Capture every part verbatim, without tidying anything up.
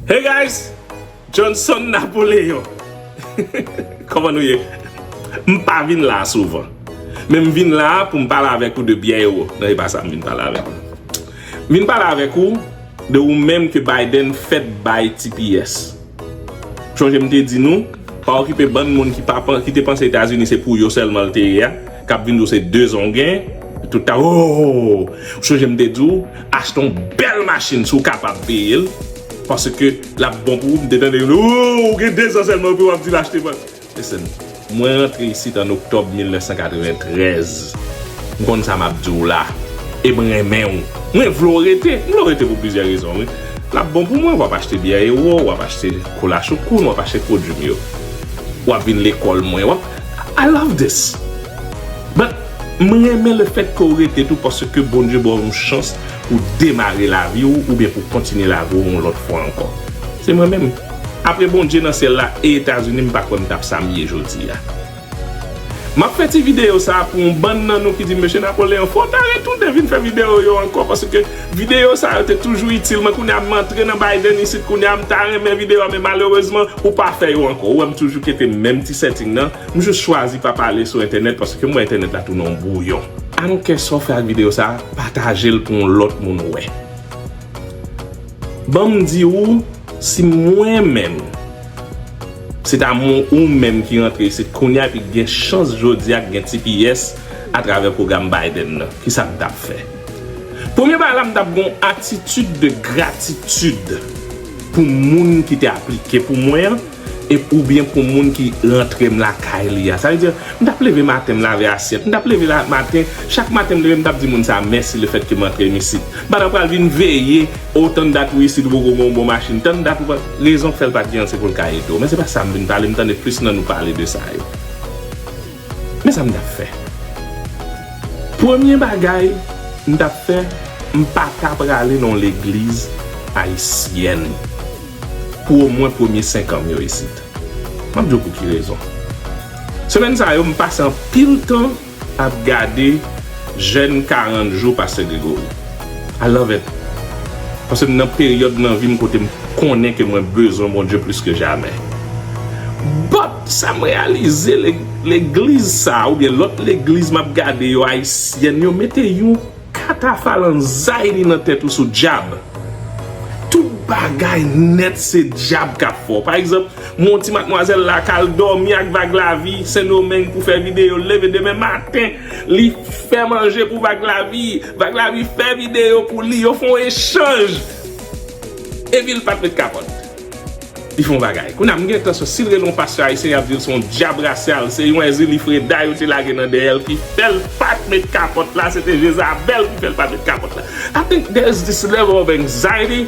Hey guys, Johnson Napoleon. Kòman nou ye? M pa vin la a souvan. Men m vin la a pou m pale avèk ou de byè ewo. Non, e pa sa m vin pale avèk ou. M vin pale avèk ou de ou menm ke Biden fèk bay T P S. Sonje m te di nou, pa okipe bann moun ki pa pan- ki te panse Etazini se pou yo sèlman l te ye a, k ap vin di w se de zon w gen, tout ta, oh! Sonje m te di w, achte yon bèl machin si w kapab peye l, paske l ap bon pou ou. M te tande, oh, ou gen de zan sèlman epi w ap di l achte. Listen, mwen rantre isit an oktòb mil nèf san katreventrèz. M konn sa m ap di w la. E mwen renmen w. Mwen vle w rete. M vle w rete pou plizyè rezon, wi. L ap bon pou mwen, w ap achte byè ewo, w ap achte kola choukoun, w ap achte pwodui m yo. W ap vin lekòl mwen, w ap, I love this. But mwen renmen lefèt ke w rete tou paske Bondye ba w yon chans pou demare lavi w oubyen pou kontinye lavi w yon lòt fwa ankò. Se mwen menm. Apre Bondye nan syèl la e Etazini, m pa kwè m t ap sa m ye jodi a. M ap fè ti videyo sa a pou yon bann nan nou ki di, "Mesye Napoleon, fò w ta retounen vin fè videyo yo ankò, paske videyo sa yo te toujou itil mwen. Kounye a m antre nan Biden isit, kounye a m ta renmen videyo a, men malerezman, ou pa fè yo ankò." Ou wè m toujou kite menm ti setting nan. M jis chwazi pa pale sou entènèt, paske m wè entènèt la tounen yon bwouyon. I don't care sa w fè ak videyo sa a, pataje l pou yon lòt moun wè. Ban m di w, si mwen menm, se ta mwen ou menm ki rantre isit kounye a epi gen chans jodi a k gen T P S atravè pwogram Biden nan, kisa m t ap fè? Premye bagay la, m t ap gen yon atitid de gratitid pou moun ki te aplike pou mwen an, e oubyen pou moun ki rantre m lakay li a. Sa vle di, m t ap leve maten, m lave asyèt. M t ap leve la maten, chak maten m leve, m t ap di moun sa a mèsi lefètke m antre m isit. M pa t ap pral vin veye, o, tann dat ou isit, ou poko gen yon bon machin, tann dat ou pa, rezon k fè l pa t gen an, se pou l ka ede w. Men se pa sa m vin pale, m tande plis nan nou pale de sa yo. Men sa m t ap fè. Premye bagay m t ap fè, m pa ta prale nan yon legliz ayisyèn pou omwen premye senk an m yo isit. M ap di w pou ki rezon. Semèn sa yo, m pase anpil tan ap gade jèn karant jou Pastè Gregory. I love it. Paske m nan peryòd nan vi m kote m konnen ke mwen bezwen Bondye plis ke jamè. But, sa m reyalize, le- legliz sa a, oubyen lòt legliz m ap gade yo, ayisyèn, yo mete yon katafal anxiety nan tèt ou sou dyab. Tout bagay nèt se dyab k ap fè w. Pa egzanp, m wè yon ti matmwazèl la k al dòmi ak Vag Lavi Sendomeng pou fè videyo, l leve demen maten, li fè manje pou Vag Lavi, Vag Lavi fè videyo pou li, yo fè yon echanj. Epi l pa t met kapòt. Li fè yon bagay. Kounye a, m gen tansyon, si l rele yon pastè ayisyen, y ap di l se yon dyab rasyal, se yon Èzili Freda yo te lage nan dèyè l ki fè l pa t met kapòt la, se te Jezabèl ki fè l pa t met kapòt la. I think there is this level of anxiety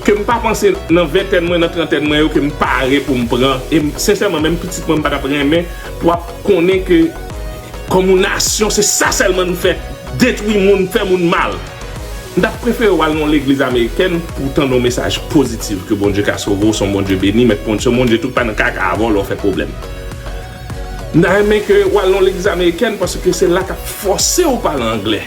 ke m pa panse nan ventèn mwen, nan trantèn mwen yo, ke m pare pou m pran. E m, sensèman, menm pitit mwen, m pa t ap renmen pou ap konnen ke kòm yon nasyon, se sa sèlman n fè, detwi moun, fè moun mal. M t ap prefere w al nan yon legliz amerikèn pou w tande yon mesaj pozitif ke Bondye ka sove w, se yon Bondye beni, men se yon Bondye tou k pa nan kaka avè w lè w fè pwoblèm. M ta renmen ke w al nan yon legliz amerikèn paske se la k ap fòse w pale anglè.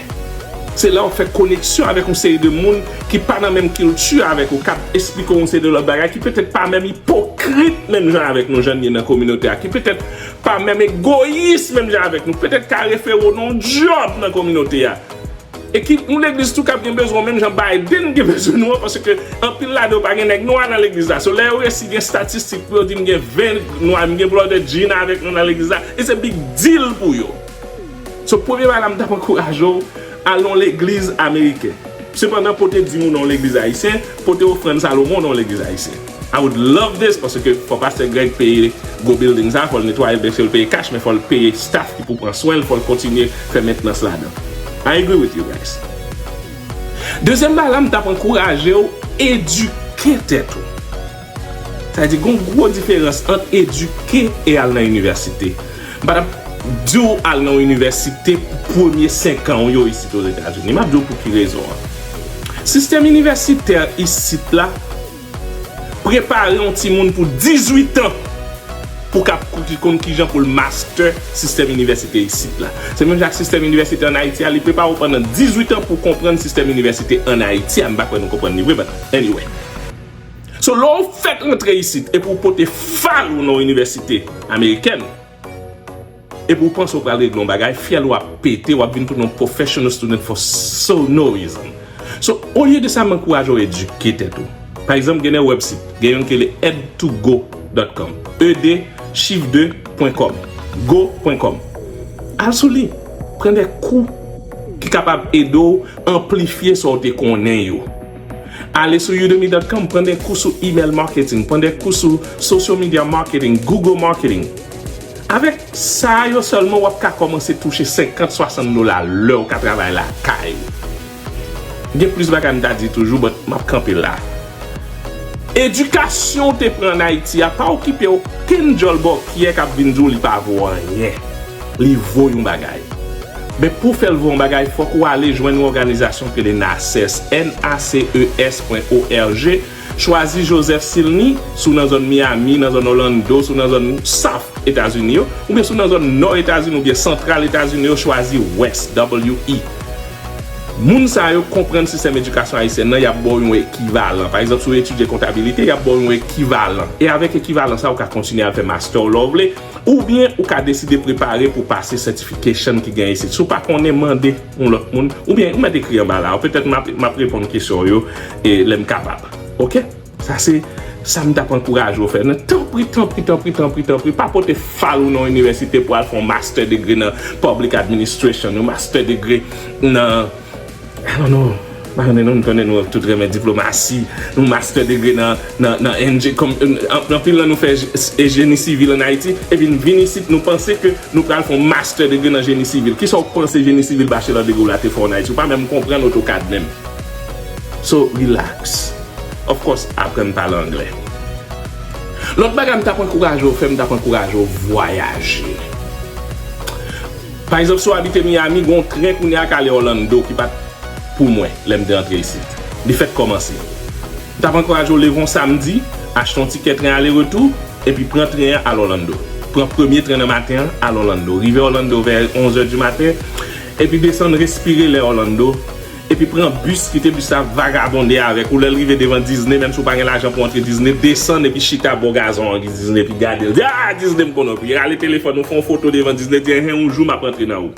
Se la w fè koneksyon avèk yon seri de moun ki pa nan menm kilti avèk ou, k ap esplike w yon seri de lòt bagay, ki petèt pa menm ipokrit menm jan avèk nou, jan n ye nan kominote a, ki petèt pa menm egoyis menm jan avèk nou, petèt ka refere w nan yon djòb nan kominote a. E ki yon legliz tou k ap gen bezwen w menm jan Biden gen bezwen nou an, paske anpil ladan yo pa gen nèg nwa nan legliz la. So, lè yo resi gen estatistik pou yo di m gen ven nwa, m gen Brother Jean avèk mwen nan legliz la, it's a big deal pou yo. So, premye bagay la, m t ap ankouraje w, al nan yon legliz ameriken. Sepandan, pote dim ou nan yon legliz ayisyen, pote ofrann Salomon nan yon legliz ayisyen. I would love this, paske fò pastè Greg peye gwo building sa, fò l netwaye l, byensi l peye cash, men fò l peye staff ki pou pran swen l, fò l kontinye fè mentnans ladan. I agree with you guys. Dezyèm bagay la, m t ap ankouraje w edike tèt ou. Sa vle di, gen yon gwo diferans ant edike e al nan inivèsite. M pa t ap di w al nan yon inivèsite pou premye senk an w yo isit Ozetazini. M ap di w pou ki rezon an. Sistèm inivèsitè isit la prepare yon timoun pou dizuit an pou k ap konn kijan pou l master sistèm inivèsite isit la. Se menm jan ak sistèm inivèsite ann Ayiti a, li prepare w pandan dizuit an pou w konprann sistèm inivèsite ann Ayiti a. M pa kwè nou konprann li vre, but anyway. So, lè w fèk rantre isit epi w pote fal ou nan yon inivèsite amerikèn, epi w panse w pral regle yon bagay, fyèl ou ap pete, w ap vin tounen yon professional student for so no reason. So, olye de sa, m ankouraje w edike tèt ou. Pa egzanp, gen de website, gen youn ki rele ed to go dot com, ed chif de pwen kòm, go pwen kòm. Al sou li, pran de kou ki kapab ede w anplifye sa w te konnen yo. Ale sou udemy dot com, pran de kou sou email marketing, pran de kou sou social media marketing, Google marketing. Avèk sa yo sèlman, w ap ka kòmanse touche senkant, swasann dola lè w ka travay lakay ou. Gen plis bagay m ta di toujou, but m ap kanpe la. Edikasyon w te pran ann Ayiti a pa okipe okenn djòl bòkyè k ap vin di w li pa vo anyen. Li vo yon bagay. Men pou w fè l vo yon bagay, fòk ou ale jwenn yon òganizasyon ki rele naces, N A C E S pwen O R G, chwazi Joseph Silny, si w nan zòn Miami, nan zòn Orlando, si w nan zòn South Etazini yo, oubyen si w nan zòn Nò Etazini oubyen Santral Etazini yo, chwazi West, W E. Moun sa yo konprann sistèm edikasyon ayisyèn nan, y ap ba w yon ekivalan. Pa egzanp, si w etidye kontabilite, y ap ba w yon ekivalan. E avèk ekivalan sa, ou ka kontinye al fè mastè w lè w vle, oubyen ou ka deside prepare pou w pase certification ki gen isit. Si w pa konnen, mande yon lòt moun, oubyen ou mèt ekri anba la. Petèt m ap, m ap reponn kesyon w yo, e, lè m kapab. Oke? Sa se sa m t ap ankouraje w fè. Nan, tanpri, tanpri, tanpri, tanpri, tanpri, pa pote fal ou nan yon inivèsite pou al fè yon master degree nan public administration, yon master degree nan, I don't know, pa konnen non, m konnen nou tout renmen diplomasi, yon master degree nan, nan, nan enje-, kòm, an-, anpil nan nou fè je-, e jeni sivil ann Ayiti, epi n vin isit, nou panse ke nou pral fè yon master degree nan jeni sivil. Kisa w panse jeni sivil bachelor degree w la te fè w ann Ayiti? Ou pa menm konprann AutoCAD menm. So, relax. Of course, aprann pale anglè. Lòt bagay m t ap ankouraje w fè, m t ap ankouraje w vwayaje. Pa egzanp, si w abite Miami, gen yon tren kounye a k ale Orlando ki pa t pou mwen lè m te antre isit. Li fèk kòmanse. M t ap ankouraje w leve yon samdi, achte yon tikè tren ale retou, epi pran tren an al Orlando. Pran premye tren nan maten an, al Orlando. Rive Orlando vè onz è di maten, epi desann respire lè Orlando, epi pran bis, kite bis la vagabonde avèk ou. Lè l rive devan Disney, menm si w pa gen lajan pou antre Disney, desann epi chita bò gazon an ki Disney, epi gade l. Di, "Ah, Disney m konnen w." Epi rale telefòn ou, fè yon foto devan Disney, di, "Enhen, yon jou m ap antre nan ou."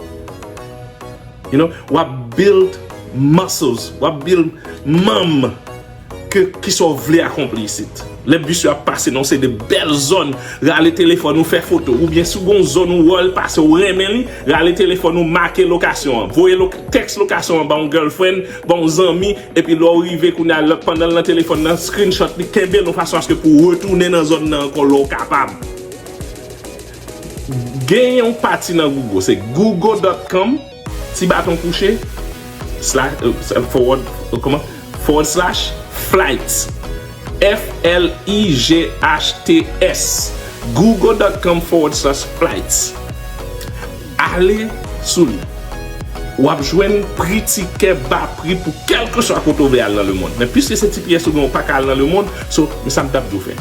You know, w ap build muscles, w ap build manm ke, kisa w vle akonpli isit. Lè bis yo ap pase nan yon seri de bèl zòn, rale telefòn ou, fè foto. Oubyen si w gen yon zòn ou wè l pase, ou renmen li, rale telefòn ou, make lokasyon an. Voye lo-, tèks lokasyon an ba yon girlfriend, ba yon zanmi, epi lè w rive kounye a, lè, pandan l nan telefòn nan, screenshot li, kenbe l yon fason aske pou w retounen nan zòn nan ankò lè w kapab. Gen yon pati nan Google, se google dot com, ti baton kouche, slash, euh, forward, euh, kòman? Forward slash flights. F L I G H T S. google dot com forward slash flights. Ale sou li. W ap jwenn pri tikè, ba pri pou kèlkeswa kote w vle al nan lemonn. Men piske se T P S ou gen, ou pa ka al nan lemonn, so, men sa m t ap di w fè.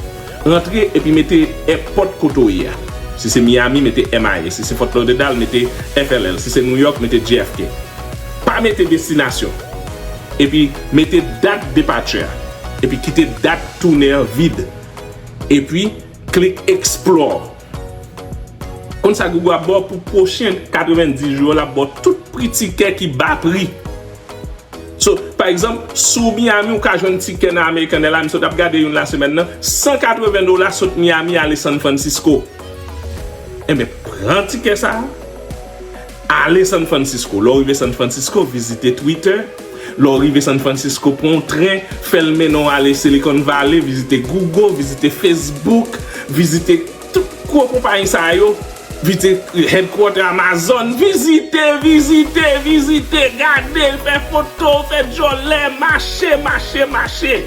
Rantre epi mete èpòt kote w ye a. Si se Miami, mete M I A. Si se Fort Lauderdale, mete F L L. Si se New York, mete J F K. Pa mete destinasyon. Epi mete dat departure a. Epi kite dat tounen an vid. Epi klik explore. Konn sa Google ap ba w pou pwochen katrevenndis jou yo, l ap ba w tout pri tikè ki ba pri. So, pa egzanp, si w Miami, ou ka jwenn tikè nan American Airlines. So, m t ap gade youn lasemèn nan, san katreven dola sot Miami ale San Francisco. Enben, pran tikè sa a, ale San Francisco. Lè w rive San Francisco, vizite Twitter. Lè w rive San Francisco, pran yon tren, fè l mennen w ale Silicon Valley, vizite Google, vizite Facebook, vizite tout gwo konpayi sa yo. Vizite headquarter Amazon, vizite, vizite, vizite, gade, fè foto, fè djòlè, mache, mache, mache.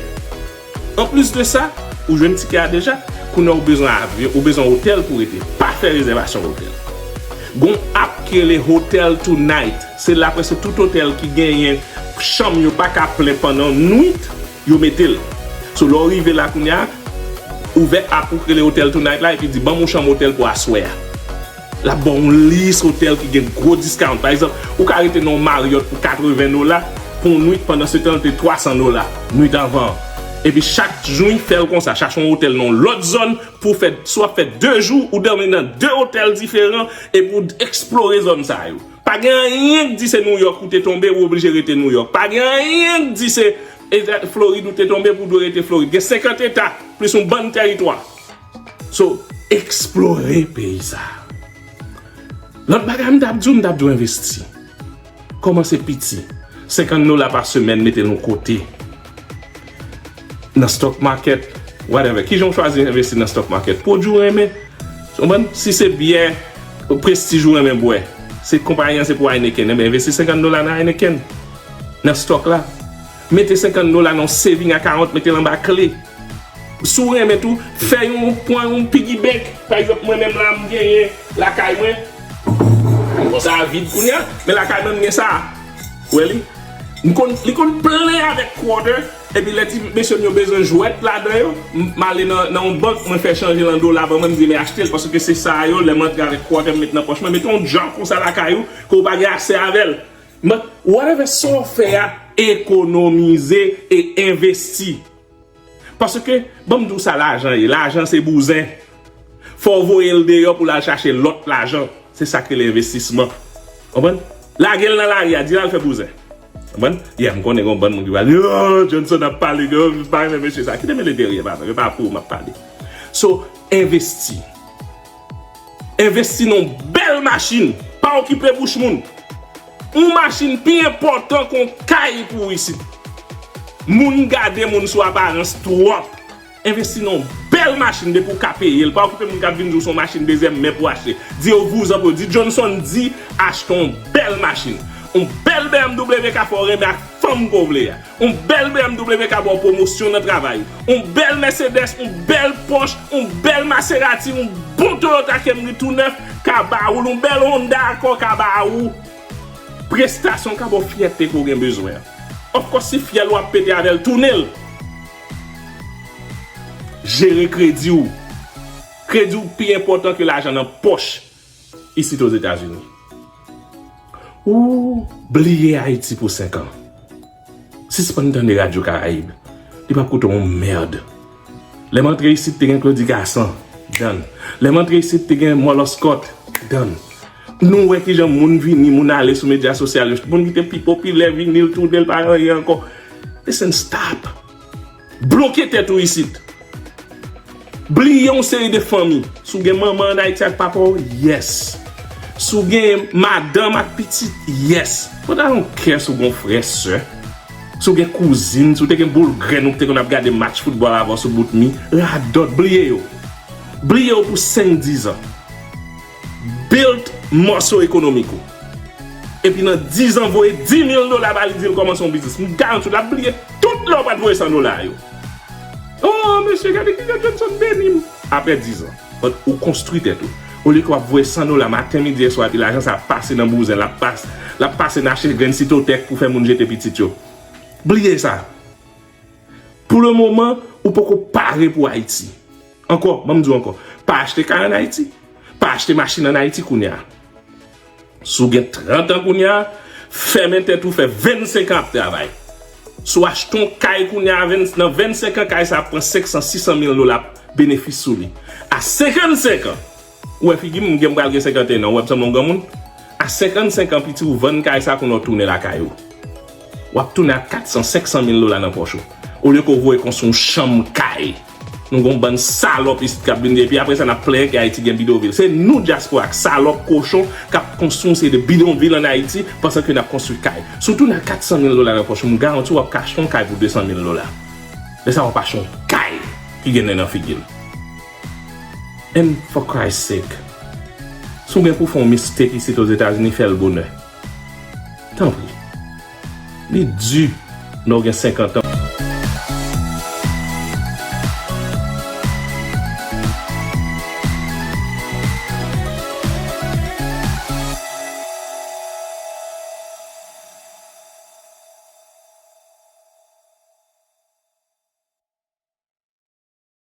Anplis de sa, ou jwenn tikè a deja, kounye a ou bezwen avyon, ou bezwen otèl pou w rete. Pa fè rezèvasyon otèl. Gon app ki rele Hotel Tonight. Se la prèske tout otèl ki genyen chanm yo pa ka plen pandan nwit, yo mete l. So, lè w rive la kounye a, ouvè app ou k rele Hotel Tonight la, epi di, "Ban m yon chanm otèl pou aswè a." L ap ba w yon lis otèl ki gen gwo discount. Pa egzanp, ou ka rete nan yon Marriott pou katreven dola pou yon nwit, pandan se tan l te twasan dola nwit avan an. Epi chak jou, fè l konsa. Chache yon otèl nan yon lòt zòn pou w fè, si w ap fè de jou, ou dòmi nan de otèl diferan epi w eksplore zòn sa yo. Pa gen anyen k di se Nouyòk ou te tonbe, ou oblije rete Nouyòk. Pa gen anyen k di se Eta, Florid ou te tonbe pou w dwe rete Florid. Gen senkant eta, plis yon bann tèritwa. So, eksplore peyi sa a. Lòt bagay m t ap di w, m t ap di w envesti. Kòmanse piti. Senkant dola pa semèn, mete l yon kote. Nan stock market, whatever. Kijan w chwazi envesti nan stock market? Pwodui w renmen. Ou konprann? Si se byè Prestige ou renmen bwè, se konpayi an se pou Heineken, enben envesti senkant dola nan Heineken. Nan stock la. Mete senkant dola nan yon saving account, mete l anba kle. Si w renmen tou, fè yon, pran yon piggy bank. Pa egzanp, mwen menm la, m genyen lakay mwen. Bon, sa a vid kounye a, men lakay mwen, m gen sa a. Ou wè li? M konn, li konn plen avèk quarter, epi lè ti mesye m yo bezwen jwèt ladan yo, m, m ale nan, nan yon bank, mwen fè chanje l an dola ban mwen, m di, "Men achte l, paske se sa yo, lè m antre avèk quarter, m met nan pòch mwen." Mete yon djòb konsa lakay ou, ke w pa gen aksè avè l. But whatever sa w fè a, ekonomize e envesti. Paske, ban m di w sa lajan ye. Lajan se bouzen. Fò w voye l deyò pou l al chache lòt lajan. Se sa k rele envestisman. Konprann? Lage l nan lari a, di l al fè bouzen. Konprann? Yeah, m konnen gen yon bann moun ki va di, "Oh, Johnson ap pale, yo pa renmen mesye sa." Kite mele deryè, papa. E pa pou ou m ap pale. So, envesti. Envesti nan yon bèl machin. Pa okipe bouch moun. Yon machin pi enpòtan ke yon kay pou w isit. Moun gade moun sou aparans twòp. Envesti nan yon bèl machin depi w ka peye l. Pa okipe moun k ap vin di w se yon machin dezyèm men pou w achte. Di yo vouzan pou yo. Di Johnson di achte yon bèl machin. Yon bèl B M W ka fè w renmen ak fanm ke w vle a. Yon bèl B M W ka ba w pwomosyon nan travay. Yon bèl Mercedes, yon bèl Porsche, yon bèl Maserati, yon bon Toyota Camry tou nèf ka ba ou l, yon bèl Honda Accord ka ba ou prestasyon, ka ba w fyète ke w gen bezwen an. Of course, si fyèl ou ap pete avè l, tounen l. Jere kredi w. Kredi w pi enpòtan ke lajan nan pòch isit Ozetazini. Ou bliye Ayiti pou senk an. Sispann tande Radyo Karayib. Li p ap koute yon mèd. Lè m antre isit, te gen Claudy Gassant. Done. Lè m antre isit, te gen Mòlòskòt. Done. Nou wè kijan moun vini, moun ale sou medya sosyal yo. Moun ki te pi popilè vini, l tounen, l pa anyen ankò. Listen, stop. Bloke tèt ou isit. Bliye yon seri de fanmi. Si w gen manman ann Ayiti ak papa w, yes. Si w gen madanm ak pitit, yes. But I don't care si w gen yon frè, sè. Si w gen kouzin, si w te gen boul grenn ou te konn ap gade match foutbòl avè w sou bout mi, radòt, bliye yo. Bliye yo pou senk, diz an. Build muscle ekonomik ou. Epi nan diz an, voye dis mil dola ba li, di l kòmanse yon biznis. M garanti w, l ap bliye tout lè w pa t voye san dola yo. Oh, mesye, gade kijan Johnson beni m. Apre diz an, but ou konstwi tèt ou. Olye ke w ap voye san dola maten, midi, e swa, epi lajan sa ap pase nan bouzen, l ap pas-, l ap pase nan achte grenn sitotèk pou fè moun jete pitit yo. Bliye sa. Pou le moman, ou poko pare pou Ayiti. Ankò, ban m di w ankò, pa achte kay ann Ayiti. Pa achte machin ann Ayiti kounye a. Si w gen trant an kounye a, fèmen tèt ou, fè vennsenk an ap travay. Si w achte yon kay kounye a, venn-, nan vennsenk an, kay sa ap pran senk san, sis san mil dola benefis sou li. A senkannsenk an, ou wè figi m, m gen, m pral gen senkanteyen an, ou wè m sanble yon granmoun? A senkannsenk an, piti, ou vann kay sa kounye a, w tounen lakay ou. W ap tounen ak kat san, senk san mil dola nan pòch ou. Olye ke w voye konstwi yon chanm kay. Nou gen yon bann salòp isit k ap vin di, epi apre sa, n ap plenyen ke Ayiti gen bidonvil. Se nou, dyaspora, k salòp kochon k ap konstwi yon seri de bidonvil ann Ayiti, pandan ke n ap konstwi kay. Si w tounen ak kat san mil dola nan pòch ou, m garanti w ap ka achte yon kay pou de san mil dola. Lè sa a, w ap achte yon kay ki gen nen nan figi l. And for Christ sake, si w gen pou fè yon mistake isit Ozetazini, fè l bonè. Tanpri. Li di, lè w gen senkant an,